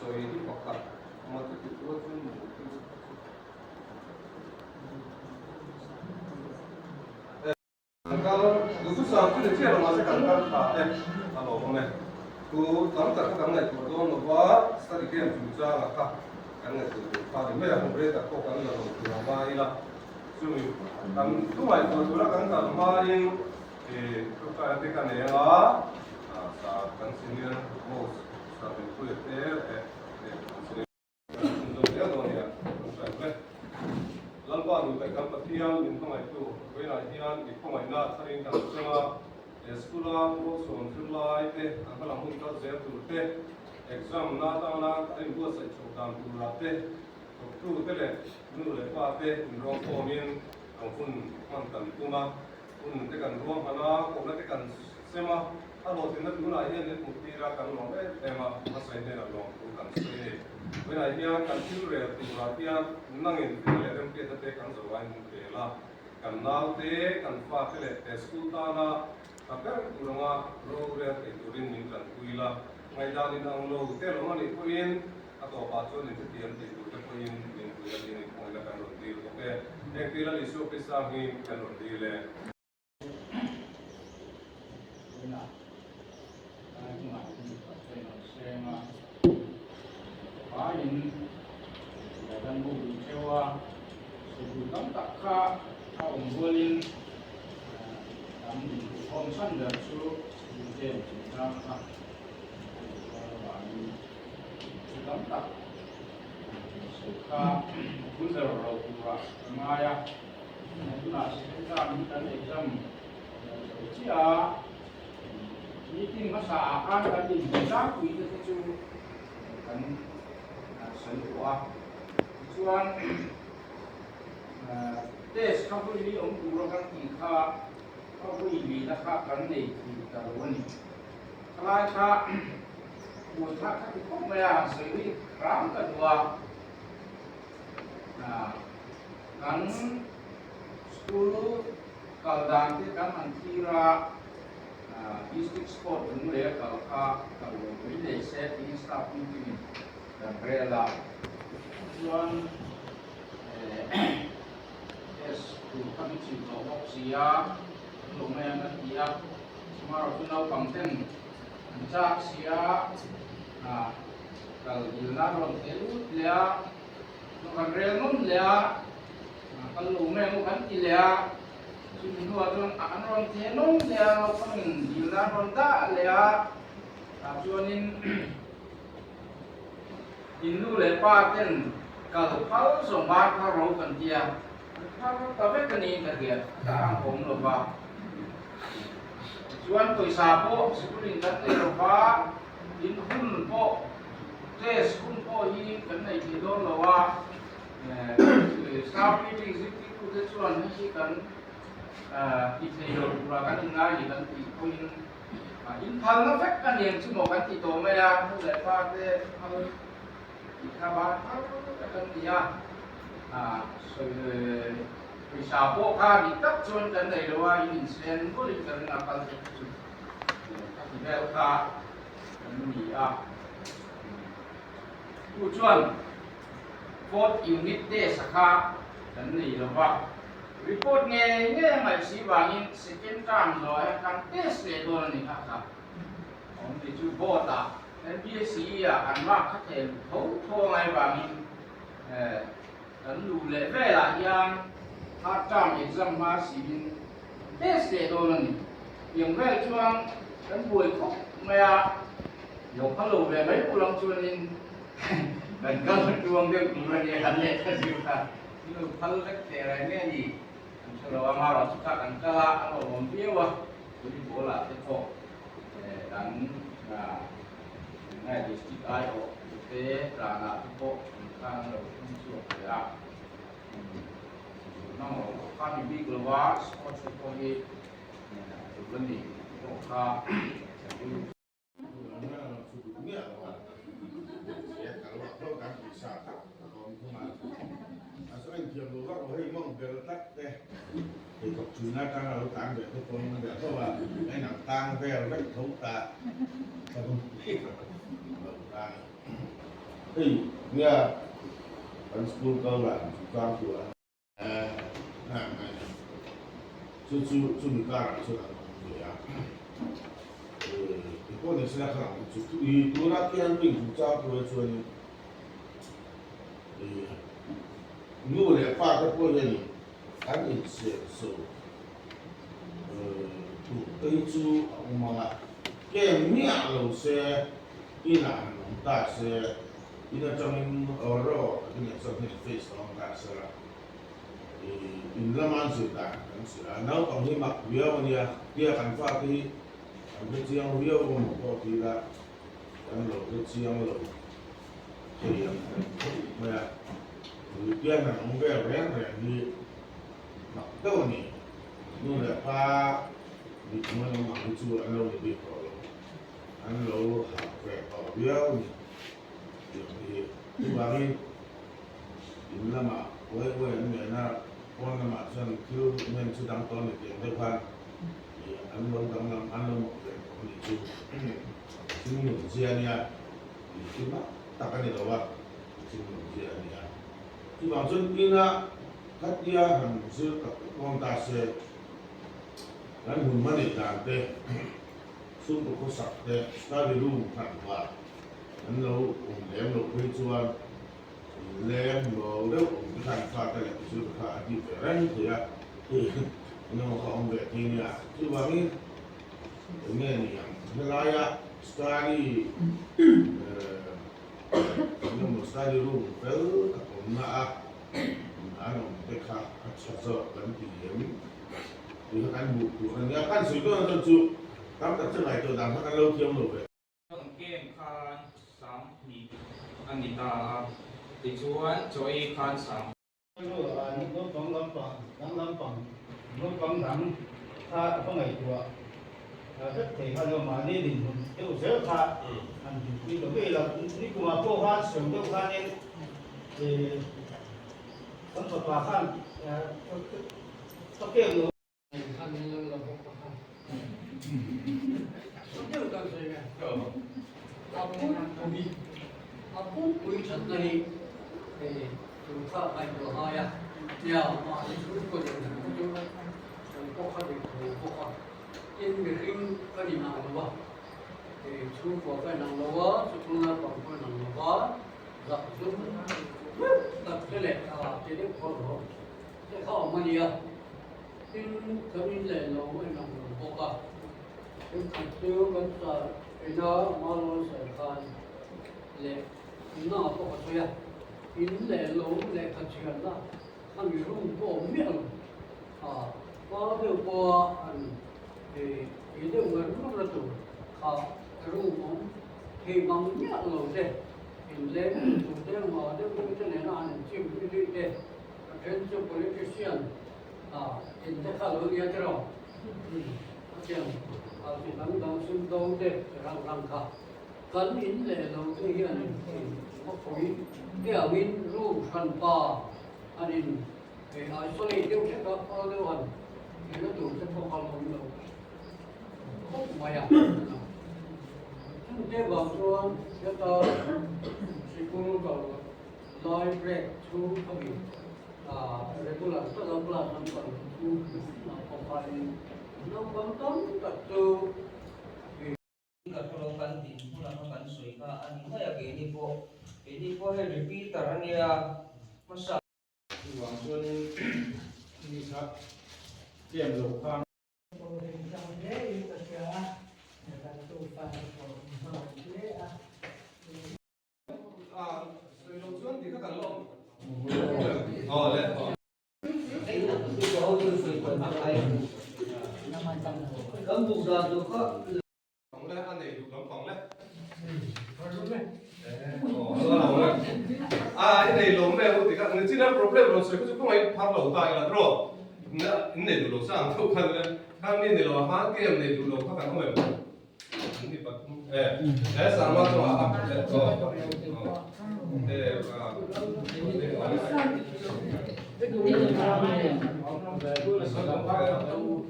Sawi hi pakhat mate ti tura chu ni Kan kal duhthusam chu ni chiah lo mahse kan kal tha e a lawm awm e. Thu tam tak kha kan ngaihtuah dawn lo va, study camp chungchangah kha kan ngaihtuah tur kha ni mai a, hun rei tak pawh kan la lo tur a ngai ila. Chumi kan thu ngaihtuah tura kan kal hmain ih te ka nei anga kan senior most sa Rinpuia te leh kan senior Lalpa nu leh kan Pathian min hmangaihtu vawiinah hian i khawngaihna tharin kan cheng a, he school-a pawlsawm zirlai te an hmalam hun kal zel tur te, exam na atana an inbuatsaih chhoh dan turah te, thawktu te leh nu leh pa te inruangkhawmin kan hun hman kan tum a, hun te kan ruahman a, kohna te kan sem a, a hlawhtlinna tunah hian min hmuh tir a, kan lawm em em a, hmasa hnenah lawmthu kan sawi a ni. Vawiinah hian kan thil rel turah hian nangin thil leh remhriatna te kan zo aiin min pel a, kan naute, kan fate leh he school tana tha ber tur anga rorel thei turin min tanpui la, ngaihdan inang lo te lawm a nih pawhin A tawpah chuan inhrethiam tih tur te pawhin min pui a tiin inkhawngna kan rawn dil bawk e. Heng thil a Isua Krista hmingin kan rawn dil e. Tunah lai chungah thil pathian rawn seng a, vaiin kan bu duh theuh a, sawi tam tak kha a awm rualin kan inhmuhkhawm chhan ber chu Ute chungchang kha a intuar avangin Thu tam tak sawi kha hun ber ro turah ka ngai a, tunah second term hi kan exam zo chiah a, meeting hmasa ah khan kan inhmu tlangpui te te chu kan sawi tawh a, tichuan test kha vui li awm tura kan tih kha ka vui lina kha kan nei thei ta lo a ni. Thalai kha hmui kha ka ti khawp mai a, sawi rik hram ka duh a. Kan school kal dan te kan han thlir a, district sport lung leh a kal kha kal lo mai leh se tiin staff meeting in kan rel a. Chuan test tur kha min chhim tawh bawk si a, kan lo mai ang kan ti a. Tomorrow chu naupang ten an chak si a, kal dilna a rawn theh lut leh a, kan rel ngawm leh a, kal lo mai ang u kan ti leh a, chumi hnuah chuan an rawn theh nawm leh a, naupangin dilna an rawn dah leh a, tah chuanin in nu leh pa ten kal phal zawng bar phal ro kan ti a, an phal ta vek a ni ka hriat, ka ang awm lo va. Tichuan pawisa pawh sikulin kan nei lo va, in hun pawh test hun pawh hi kan nei thei dawn lo a, staff meeting zirtirtute chuan hei hi kan ti thei lo tura kan inngai ni kan tih pawhin inphalna vek a ni ang chu maw kan ti tawh mai a, nu leh pa te phal tih kha ban phal vek an ni a, sawi. Pawisa pawh kha dik tak chuan kan nei lo a, in insen ngawrin ka ring a, kal te kha chu ka ti vel kha kan ni a. Chu chuan fourth unit test a kha kan nei lo va, report ngei ngei a ngaih si vangin second term zawh ah hian kan test leh dawn a ni kha kha. Awm ti chu board ah MBSE ah an mark kha thei tho tho a ngai vangin Kan luh leh velah hian third term exam hma siin test leh dawn a ni. Tiang vel chuan kan buai khawp mai a, lo kha lo ve mai pawh lang chuanin kan kal tuang deuh tur a nia kan lehkha zir kha min lo phal vek teh reng nge ni kan hre lo a, marawh chu kha kan kal a, a lawmawm viau a, volleyball ah te pawh kan. Ngai District aiawh tute tlanah te pawh an khan an lo thung chhuak ve a. Hmang lo pawh kha ni bik lo a, sports te pawh hi tul a ni tih pawh kha Chu chu chumi karah chuan an awm ve a, ti pawh ni sela kha ang chu i tuna khian mi chungchang thu chuanin i nu leh pa te pawh hianin an insiamso tur te hi chu a awm ang a, kem miah lo se inah han awm ta se in atangin rawh takin exam hian face a awm ta sela. In lama an zir dan kan hria a, naupang hi mak viau a nia, tia kan fate hi kan hre chiang viau emaw pawh ti ila kan lo hre chiang lo thei ang kan ti khawp mai a, tia han awm vel reng reng hi mak deuh a ni, nu leh pa mit hnuai awm ang hi chu an lo ni bik tawh lo, an lo harh ve tawh viau a ni tih ang te hi chuvangin. In lamah uai uai an ngen a, pawn lamah chuan thil men chu dang tawh a ni tih ang deuh khan ih an lo danglam an lo mawk ve tawh a nih chu. Thil nun zia a nia, ih thil mak tak a ni lo a, thil nun zia a nia. Chuvang chuan ina khatia han zir tak tak dawn ta se, kan hun hmanei dan te, chhungkaw khawsak te, study room hran vah an lo awm lem loh phei chuan, Leng lo deuh awm te khan fate leh zir kha a ti ve reng thei a, hei engemaw kha awm ve thei nia. Chuvangin eng nge ni ang helaia study engemaw study room fel tak awmna a an awm te kha a tha zawk kan ti em tih kha kan hmuh tur a nia. Kan sawi dawn chuan chu tam tak chu ngaihtuah dan kha kan lo thiam lo ve. Kan game khan 2000 a ni ta a, tichuan chaw ei khan sang. Naupang lampang dang lampang naupang dang kha a va ngaihtuah vek thei kha lo mahni dinhmun deuh zel kha han dinpui ta mai lo. Nikumah pawh khan sawi deuh khanin kan fapa khan ka pek lo. Tin, kan in leh lo a inang lo bawk a, thenkhat chu kan char ina Malawn sawi khan leh nangah pawh ka sawi a, in leh lo lehkha chhiarna a mi room pawh awm miah lo, a pa deuh pawha han ei deuh ngar ngar na tur kha room awm thei mang miah lo te, in leng tur te ngah deuh deuh te nena han inchim hlui hlui te, a then chu politician A, in te kha lo nia tiraw? A chiang a, chi dang dang sum do te rang rang kha kan in leh lo te hian in khawpui te angin room hran pa an in isolate deuh hlek a, fal deuh han ena tur te pawh kha awm lo khawp mai a. Chung te vang chuan heta sikul kal lai break chhung khawih Regular taka class an kal chu pawhkhain naupang tam tak chu Ka thu lo kan din hmunah kha kan sawi kha a ni mai a, keini pawh keini pawh hei repeater a nia hmasa. Chuvang chuanin ni kha tlem lo khan. Pang le a nei duh lampang le. rawn sawi kha chu khawngaih phar lo ta ila tiraw in nei duh lo sa ang deuh khan khan mi ni lo a han game nei duh lo kha kan awm em an ni pathum e he Sarma chu a a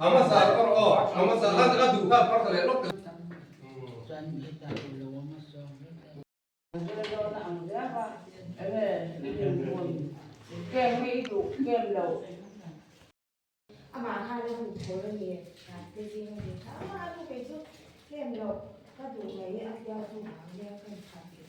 a hmasa kawr aw a hmasa a duh kha phar ta leh lawk Amah khan a hun thawl a ni, te zing a ni kha amah a nu kei chu tlem loh ka duh mai a tia chu vang nia ka inchhah tih.